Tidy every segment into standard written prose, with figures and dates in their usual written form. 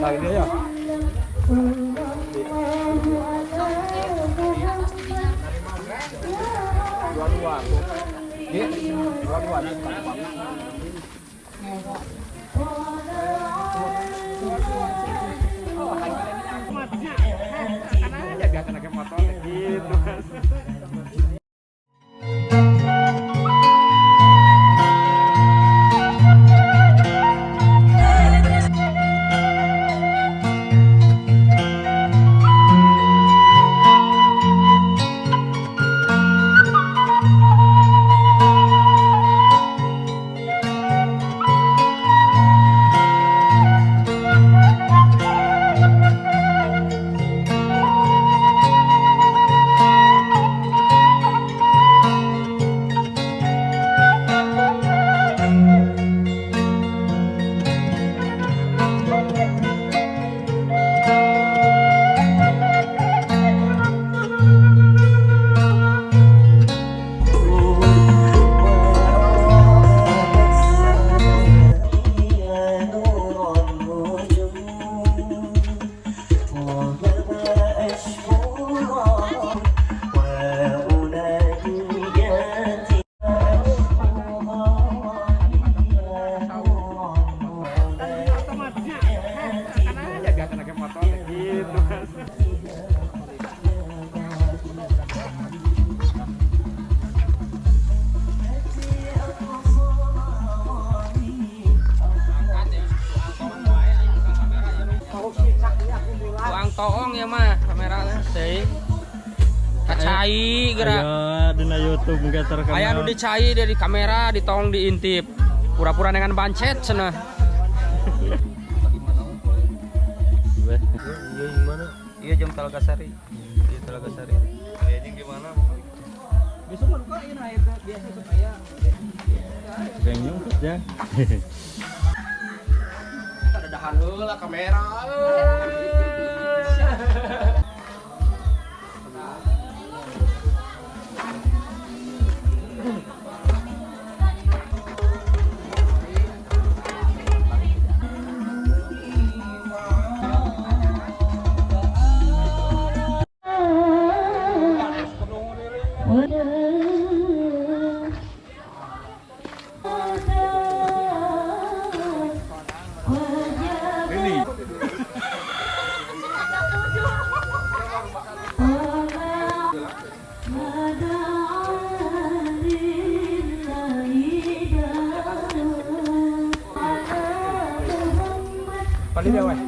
Lagi dia ya. Dua-dua. Iya, dua-dua. Karena aja biasa naik motor gitu. Toong ya mah kameranya teh. Kacai gerak. Aya dina YouTube enggak terkenal. Aya nu dicai dari kamera ditong diintip. Pura-pura dengan bancet cenah. Iya gimana? Iya jam Talagasari. Iya Talagasari. Kayaknya gimana? Besok mah duka ieu nah biasa sok aya. Kayaknya ya. Ada dahan heula kamera. Paling dia weh.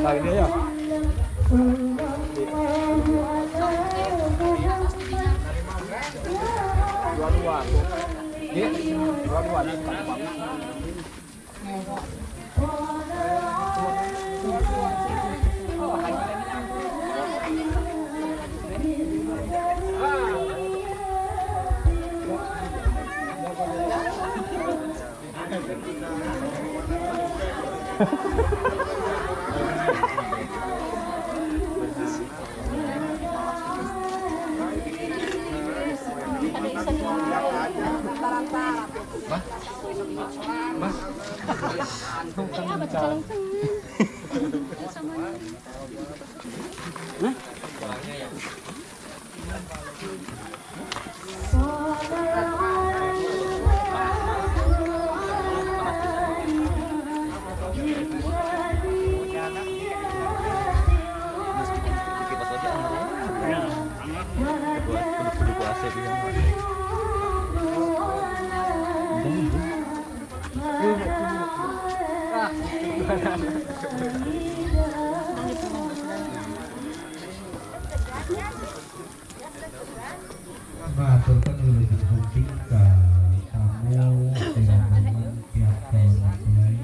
Lagi dia ya. Dua-dua. Iya, dua-dua. Mengaturkan lebih penting ke tamu rombongan pihak mempelai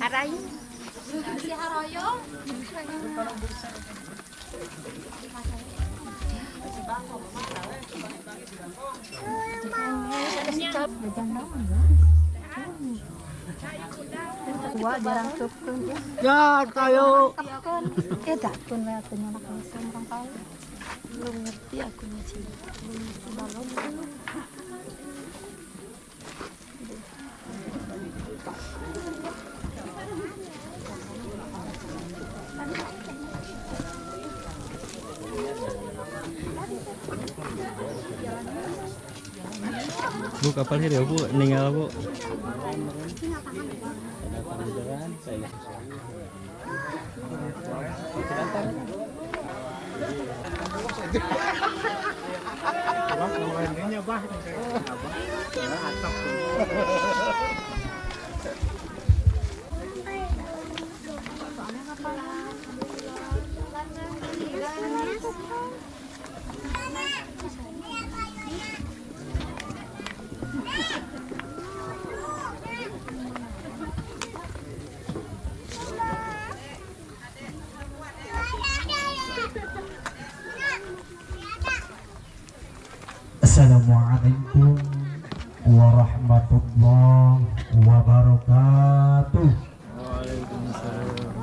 Harayu. Si Haroyo. Ya, kayo. Belum ngerti aku sih. Belum. Bu, kapal sih ya Bu, ninggal Bu. Assalamualaikum warahmatullahi wabarakatuh. Waalaikumsalam.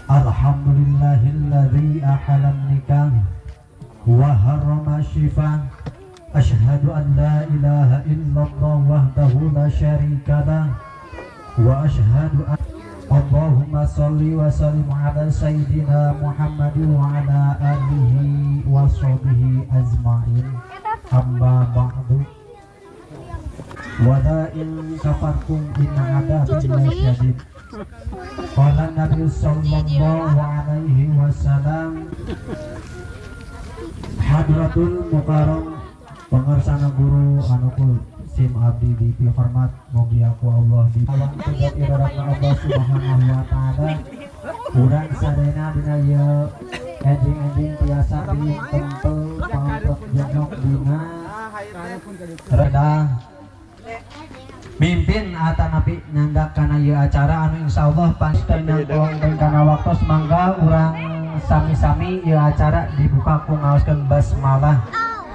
Alhamdulillahilladzi ahalan nikah wa harrama syifah. Asyhadu an la ilaha illallah wahdahu la syarika lah wa asyhadu an Allahumma salli wa sallim ala sayyidina Muhammad wa ala alihi wa sahbihi ajma'in. Amma ba'du. Wa la in kafartum inna adzabi lasyadid. Qala Nabi sallallahu alaihi wasallam. Hadratul Mukarram pangarsana guru anukul sim abdi di hormat mugi aku Allah di awan tugat iraratna Allah subhanahu wa ta'ala. Urang sadayana dina ieu enjing-enjing tiasa di tempel pangpek jengok dina reda mimpin atanapi nyandak kana ieu acara anu insyaallah panjenengan wonten kana waktos mangga urang sami-sami ieu acara dibuka ku ngaoskeun basmalah.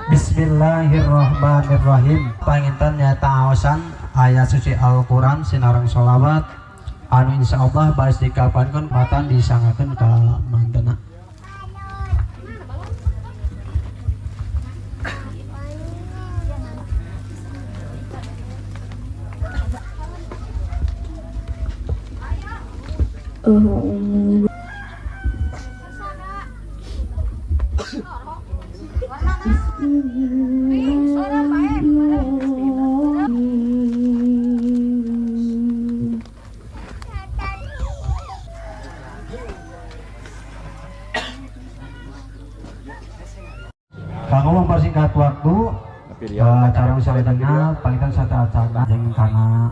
Bismillahirrahmanirrahim. Panginten nyata aosan ayat suci Al-Qur'an sinareng sholawat anu insyaallah baris dikapankeun matan disangakeun ka mantena. Kanggo mempersingkat waktu, acara usaha panggilan satu acara jeung kana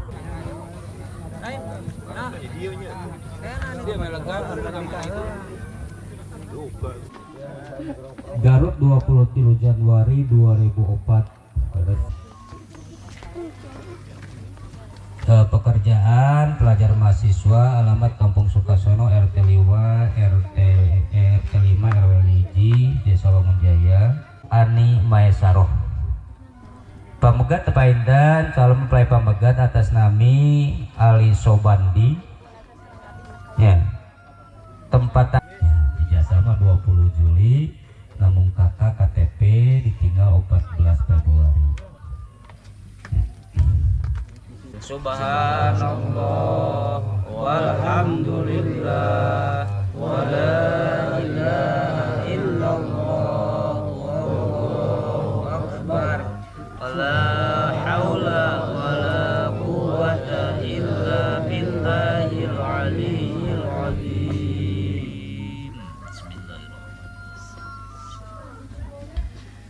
Garut 23 Januari 2004. Pekerjaan pelajar mahasiswa, alamat Kampung Sukasono RT 5 RT 5 RW 1 Desa Wangunjaya, Ani Maesaroh. Pamegat tepaindan calon mempelai pamegat atas nami Ali Sobandi. Ya. Tempat ya, ijazah mah 20 Juli, namun kakak KTP ditinggal 14 Februari. Ya. Subhanallah walhamdulillah wala ilaha illallah wallahu akbar wala haula wala quwwata illa billahil aliyyil azim.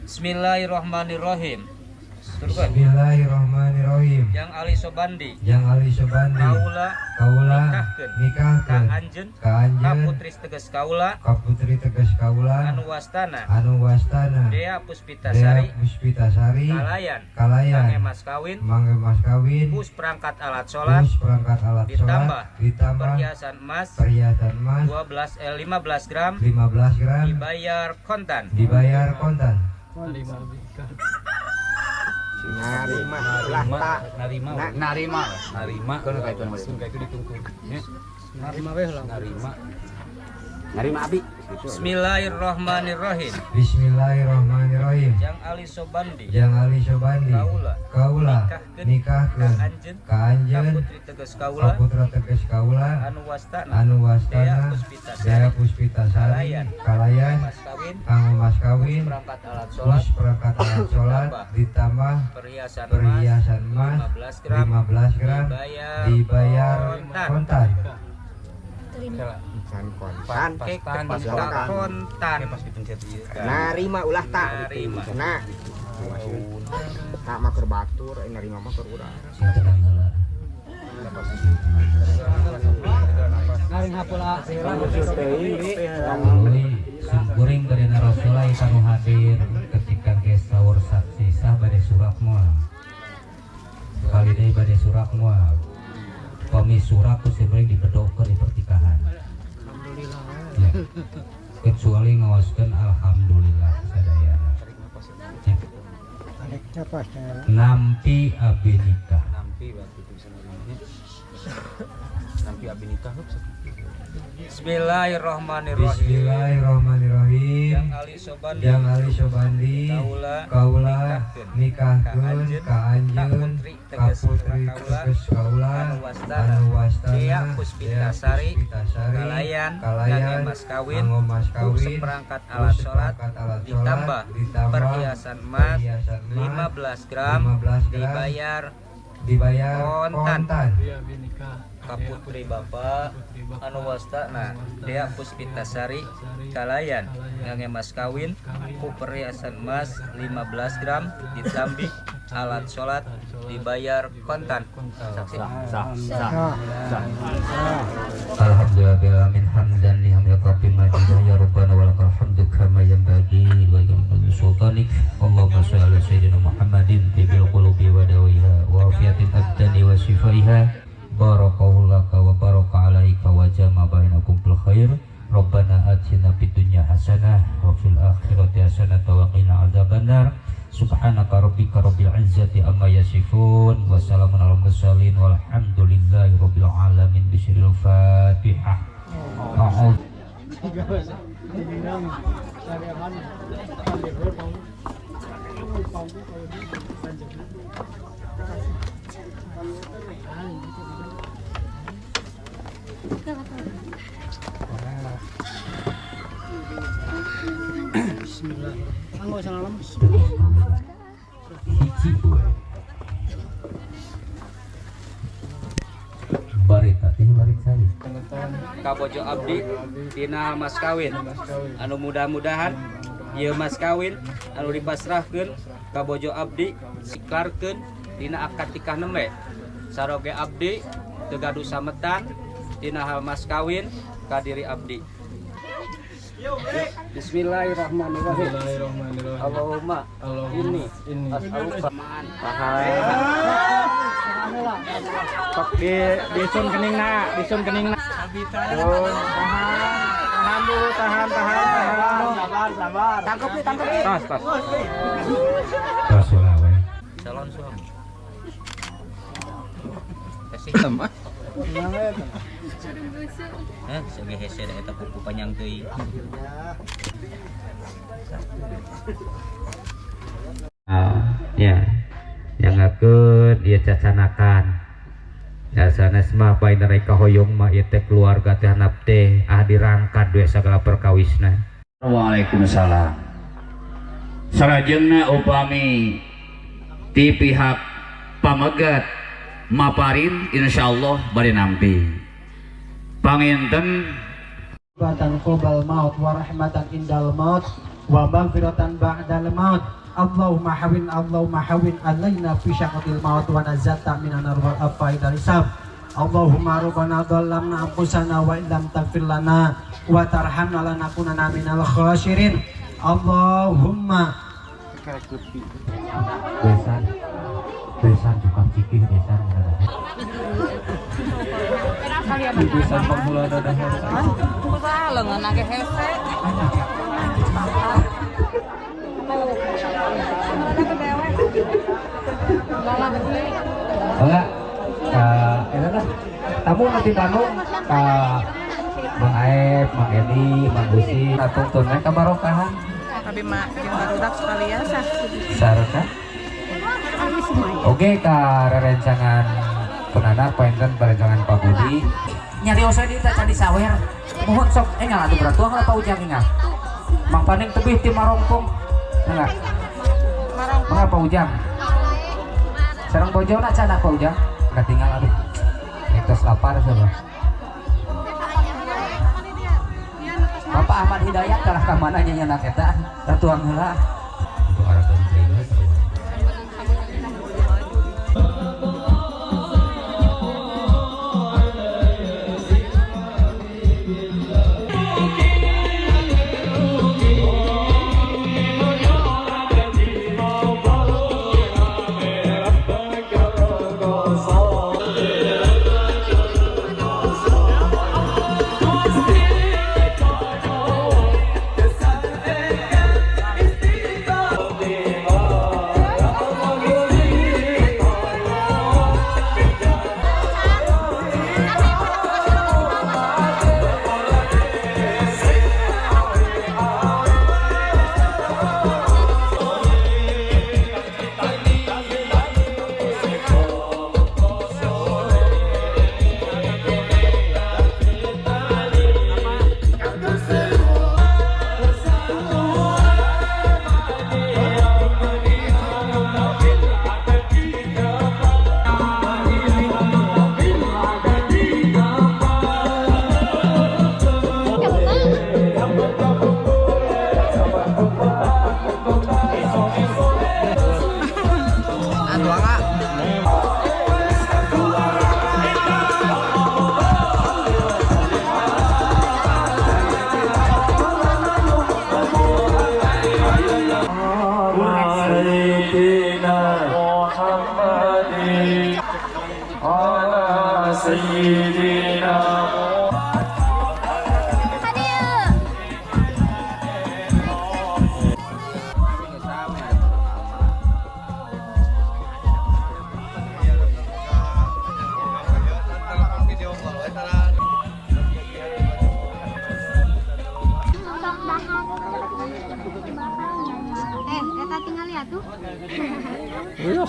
Bismillahirrahmanirrahim. Bismillahirrahmanirrahim. Yang Ali Sobandi, Yang Ali Sobandi, kaula, kaula nikahkeun, nikahkeun ka anjeun, ka anjeun, ka putri tegas kaula, ka putri tegas kaula, anu wastana, anu wastana, Dea Puspitasari, Dea Puspitasari, kalayan, kalayan, mangge mas kawin, mangge mas kawin, pus perangkat alat sholat, pus perangkat alat ditambah, sholat, ditambah perhiasan emas, perhiasan emas, 15 gram, 15 gram, dibayar kontan, dibayar kontan. Narima ulah tak. Narima. Narima. Narima. Ka itu ditungtung. Narima weh lah. Narima. Narima abi. Bismillahirrahmanirrahim. Bismillahirrahmanirrahim. Jang Ali Sobandi. Jang Ali Sobandi. Kaula. Kaula. Nikahkeun. Nikahkeun. Ka anjeun. Ka anjeun. Ka putri teges kaula. Ka putra teges kaula. Anu wastana. Anu wastana. Dea Puspitasari. Dea Puspitasari. Kalayan. Kalayan. Mas kawin. Kanggo mas kawin. Perangkat alat sholat. Kus perangkat alat sholat. Ditambah Perhiasan, perhiasan emas 15 gram. 15 gram. Dibayar. Dibayar kontan. kontan. Terima. Can kontan. Kontan. Kontan. Kontan. Pas dipencet ieu. Narima ulah tak. Narima. Nah. Tak mah keur batur, narima mah keur urang. Sing tenang heula. Tuluy simkuring bade narosolai kanu hadir ketika geus saur saksi sah bade surak moal. Kali deui bade surak moal. Pami surak ku simkuring dibedokeun di pertikahan. Ya. Kecuali ngaoskeun alhamdulillah sadayana. Ya. Nampi abi nikah. Nampi berarti itu bisa namanya. Nampi abi nikah lu. Bismillahirrahmanirrahim. Bismillahirrahmanirrahim. Jang Ali Sobandi. Jang Ali Sobandi. Kaula. Kaula Nikahkeun. nikahkeun ka anjeun Ka putri ka teges putri kaula. teges kaula Anu wastana. anu wastana Dea Puspitasari. Dea Puspitasari Kalayan. kalayan Ngangge mas kawin. nganggo mas Ku kawin seperangkat ku alat sholat. seperangkat alat sholat, Ditambah ditambah perhiasan emas perhiasan emas 15 gram. 15 gram Dibayar dibayar kontan. kontan. Ka putri bapak anu wastana Dea Puspitasari kalayan ngangge mas kawin ku perhiasan emas 15 gram ditambih alat sholat dibayar kontan. Saksi. Sah, sah, sah. Alhamdulillah bil alamin hamdan li hamdaka rabbi majidah ya rabbana walakal hamdu kama yanbaghi wa li sultanik. Allahumma shalli ala sayyidina Muhammadin tibil qulubi wa dawiha wa afiyatil abdani wa shifaiha. Barakallahu laka wa baraka alaika wa jama bainakum bil khair. Rabbana atina fid dunya hasanah wa fil akhirati hasanah wa qina adzabannar. Subhanaka rabbika rabbil izzati amma yasifun wa salamun alal mursalin walhamdulillahi rabbil alamin. Bismillahil Fatihah. A'udzu hiji we. Barita teh balik sali. Kabojo abdi dina mas kawin anu mudah-mudahan ieu mas kawin anu dipasrahkeun kabojo abdi siklarkeun dina akad nikah nembe saroge abdi teu gaduh sametan dina hal mas kawin ka diri abdi. Bismillahirrahmanirrahim. Allahumma inni as'aluka. Tok di disun keningna, disun keningna. Tahan, tahan dulu, tahan, tahan, tahan. Sabar, sabar. Tangkep nih, tangkep nih. Tas, tas. Tos heula we. Calon suami. Kasih. Heh, sege hese da eta kuku panjang teuing. Ya, nyangakeun ieu cacanakan. Ya sanes mah paina rek kahoyong mah ieu teh keluarga teh handap teh ah dirangkat we sagala perkawisna. Waalaikumsalam. Salajengna upami ti pihak pamegat maparin insyaallah bade nampi. Panginten Batan qobal maut wa rahmatan indal maut wa maghfiratan ba'dal maut. Allahumma hawin Allahumma hawin alaina fi syaqatil maut wa nazzata minan nar wal afaidal hisab. Allahumma rabbana dzalamna anfusana wa illam taghfir lana wa tarhamna lanakunanna minal khasirin. Allahumma Besan besan tukang cikih besan Besan pemula dadahar. Lengan akeh hese. Enggak. Eta tah. Tamu nanti tamu ka Mang Aep, Mang Edi, Mang Gusi, atungtun we kabarokahan. Abi mah jeung barudak sekalian sah. Sarta. Oke, ka rerencangan penanak painten perencangan Pak Budi. Nyarios we dieu teh disawer. Mohon sok engal atuh beratuang lah Pak Ujang engal. Mang Paning tebih ti Marongpong. Enggak. Mangga Pak Ujang. Sareng bojona can Pak Ujang. Katinggal aduh. Tos lapar coba. Bapak Ahmad Hidayat kalah ka mana nya nyanak eta? Ratuang heula. Untuk arakan saya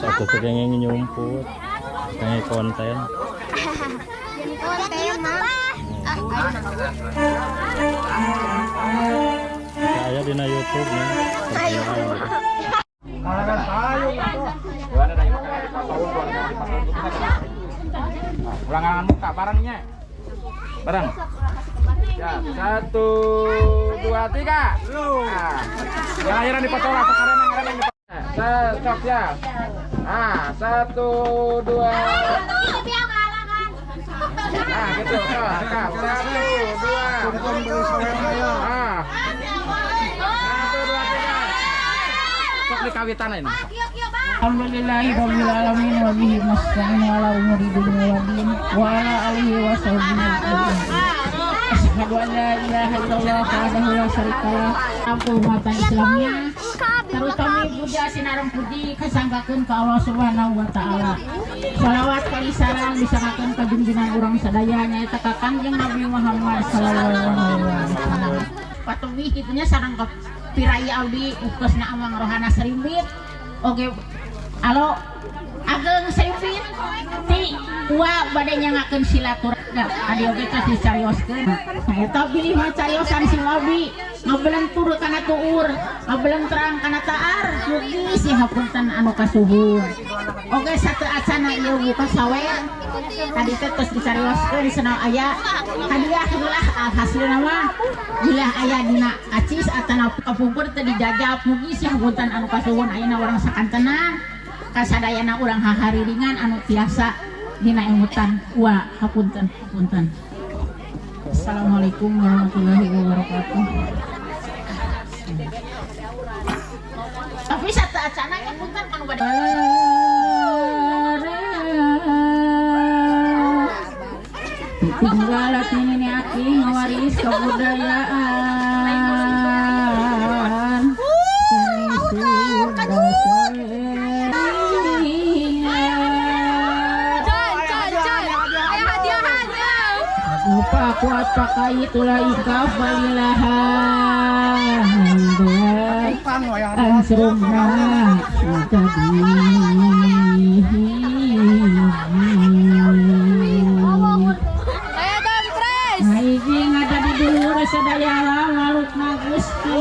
Satu pengen nyumput, pengen konten. Konten mah. Saya di YouTube nih. Ulangan muka barangnya. Barang. Ya, 1 2 3. Nah, yang akhiran dipotong lah, sekarang yang akhiran dipotong. Cocok ya. Ah, 1 2. Nah, gitu. 1 2. Ah. 1 2 3. Sok dikawitan ini. Alhamdulillahirabbil alamin wa bihi nasta'in ala umuri dunya waddin wa ala alihi washabbihi ajmain. Asyhadu an la ilaha illallah wahdahu la syarikalah. Ummatan Islamiyah. Terutama puja sinareng puji kasanggakeun ka Allah Subhanahu wa taala. Salawat kali salam disanggakeun ka junjungan urang sadaya nyaeta ka Kangjeng Nabi Muhammad sallallahu alaihi wasallam. Patebih kitu nya sareng ka pirai abdi ukosna Amang Rohana Sarimbit. Oke, alo ageng Sarimbit ti ua bade nyangakeun silaturahmi. Adi oge tos dicarioskeun. Nah eta bilih mah cariosan si abdi ngabelentur kana tuur, ngabelentrang kana taar, mugi si hapunten anu kasuhun. Oge satu acana ieu buka sawer. Tadi teh tos dicarioskeun cenah aya hadiah heula hasilna mah bilah aya dina acis atana kapungkur teh dijajab mugi si hapunten anu kasuhun ayeuna urang sakantenan kasadayana urang hahariringan anu tiasa dina emutan wa hapunten hapunten. Assalamualaikum warahmatullahi wabarakatuh. Tapi satu acana nya punten kanu bade. Tinggal ini aki ngawaris kebudayaan. Seni Sunda. Kuat pakai tulaika falilahan ansrumna jadi. Hiji ngada di dulur sadaya lalukna Gusti.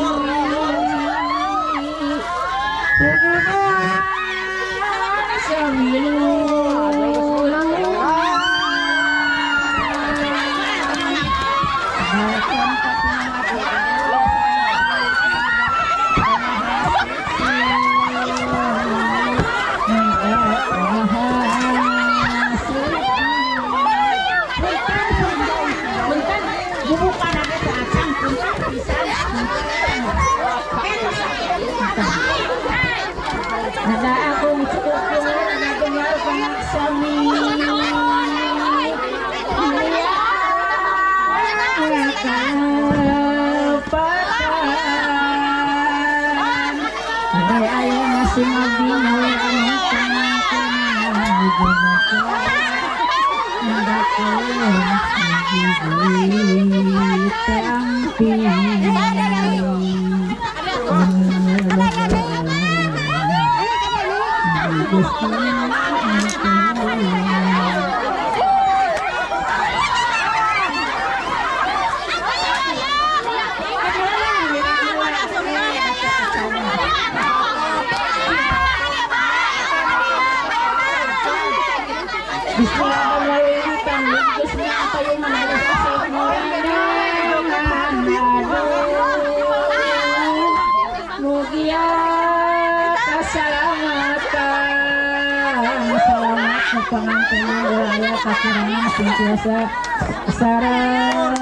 Ada agung cukup dengar pengaksami. Ayo masih abdi nawe anu pengantin senantiasa sarang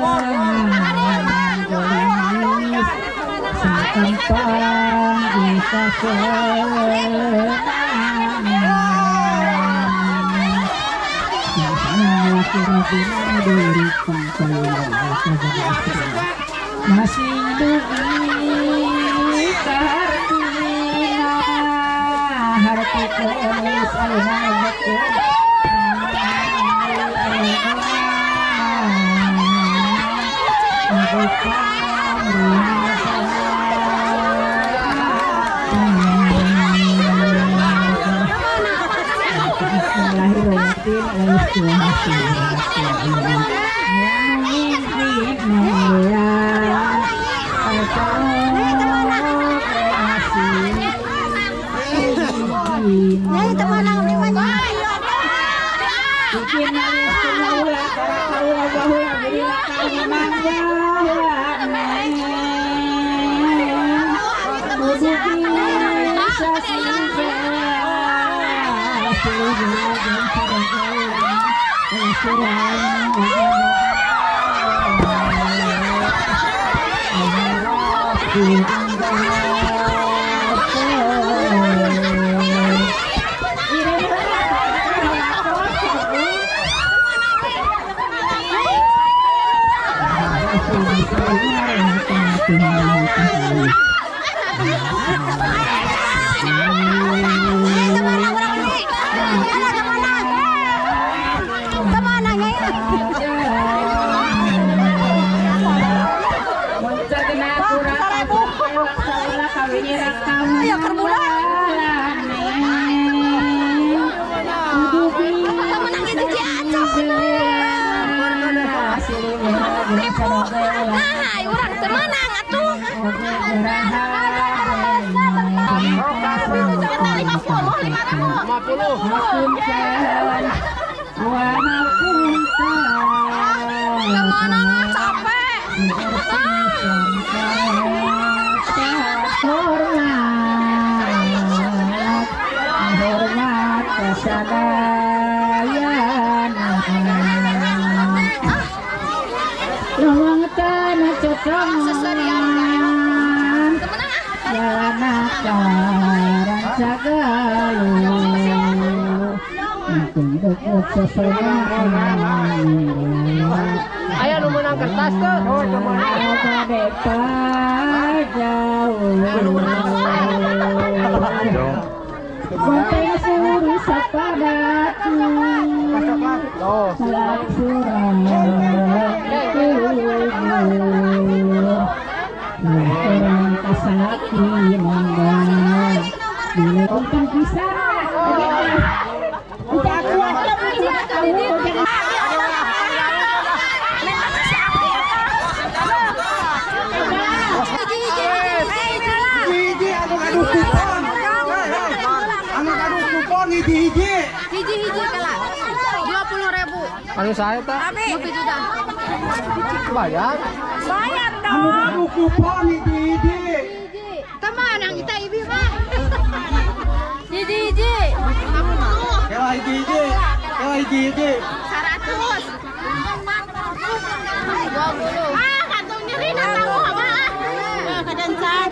masih dugi kartina harti kenis Ayo nu menang kertas tuh. Anu saya tak? Bayar. Bayar dong. Anu kupon hiji-hiji. Teman yang kita ibi mah. Hiji-hiji. Kela hiji-hiji. Kela hiji-hiji. 100. 20. Ah, kantung nyeri na tamu apa? Kadancan.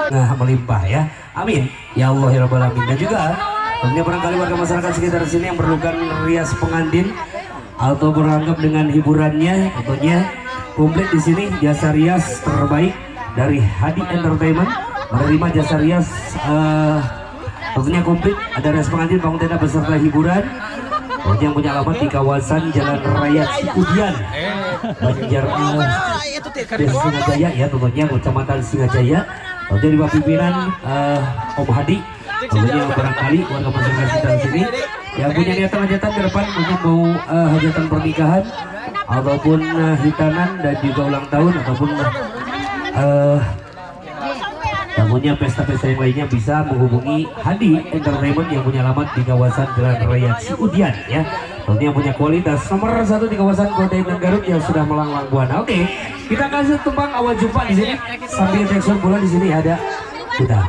Nah, melimpah ya. Amin. Ya Allah ya Rabbal Alamin. Dan juga tentunya barangkali warga masyarakat sekitar sini yang perlukan rias pengantin atau beranggap dengan hiburannya, tentunya komplit di sini jasa rias terbaik dari Hadi Entertainment, menerima jasa rias tentunya komplit, ada rias pengantin, bangun tenda beserta hiburan. Tentunya yang punya alamat di kawasan Jalan Raya Cikudian, Banjar, Desa Singajaya ya, tentunya Kecamatan Singajaya. Tentunya di bawah pimpinan Om Hadi. Tentunya barangkali warga masyarakat sekitar sini yang punya niatan hajatan ke depan, mungkin mau hajatan pernikahan ataupun hitanan dan juga ulang tahun ataupun tentunya pesta-pesta yang lainnya, bisa menghubungi Hadi Entertainment yang punya alamat di kawasan Jalan Raya Cikudian ya. Tentunya punya kualitas nomor 1 di kawasan Kota Intan Garut yang sudah melanglang buana. Oke, kita kasih tumpang awal jumpa di sini sambil tekstur bola di sini ada udah.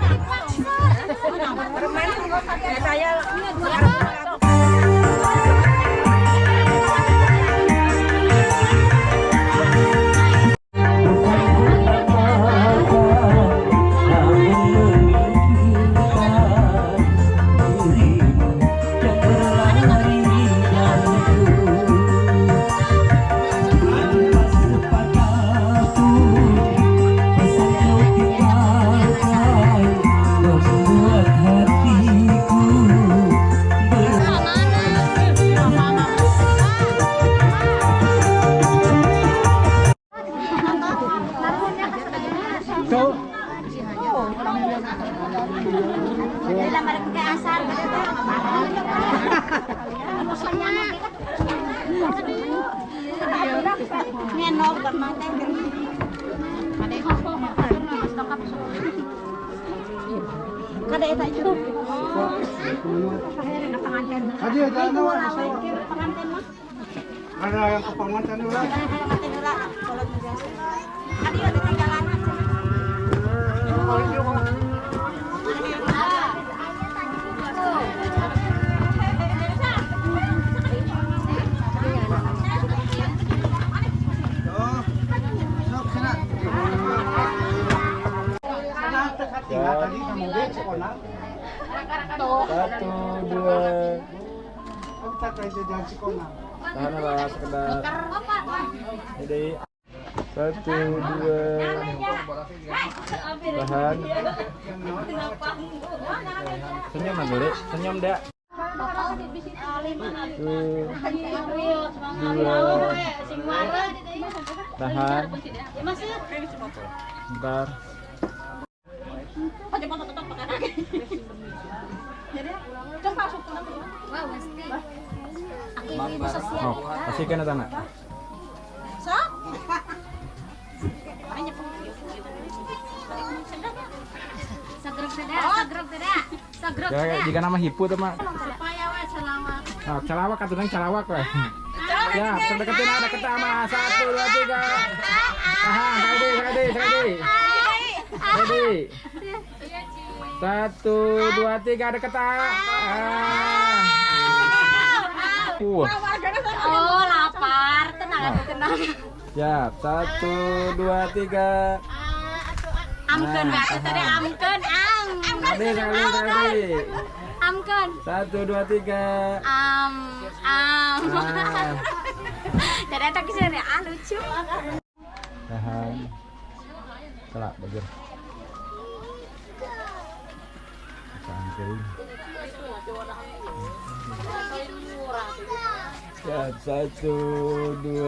Ada yang ke pengantin ulah. Satu, dua. Tahan lah sekedar. Jadi 1, 2. Tahan. Senyum aja, senyum dak. 1, 2. Tahan. Bentar. Oh, kasih kena tanah. Ya, jika nama hipu tuh mak. Nah, calawak atau nang calawak lah. Ya, deketin ada ketama 1, 2, 3. Tahan, sekali, sekali, sekali. 1, 2, 3 deket ah. Oh, lapar. Tenang, tenang. Siap. 1, 2, 3. Amkeun berarti tadi amkeun, am. Sekali. Amkeun. 1, 2, 3. Am, am. Jadi eta kisahnya ah lucu. Tahan. Kelak bagus. Siap, 1, 2.